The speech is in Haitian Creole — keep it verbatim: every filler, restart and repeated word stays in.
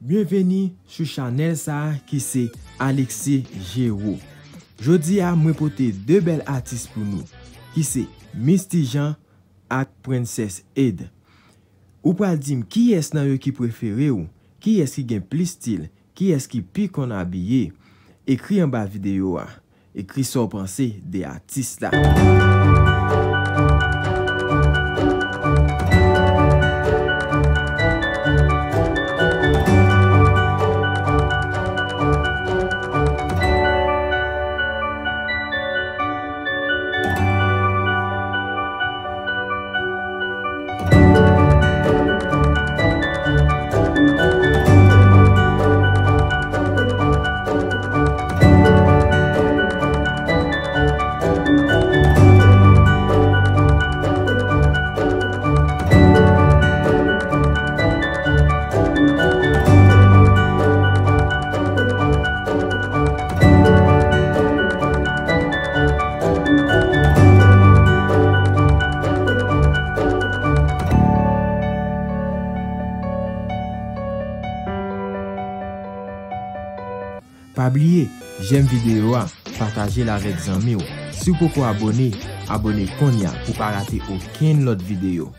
Byenveni sou chanèl sa a ki se Alexis Géraud. Jodi a, mwen pote de bèl atis pou nou, ki se Misty Jean ak Princess Ed. Ou pral di m kiyès nan yo ki prefere w, kiyès ki gen plis stil, kiyès ki pi konn abiye? Ekri anba videyo a. Ekri sa w panse de atis la. Pa bliye, jèm videyo a, pataje l avèk zanmi w. Si w poko abòne, abòne kounye a pou w pa rate okenn lòt videyo.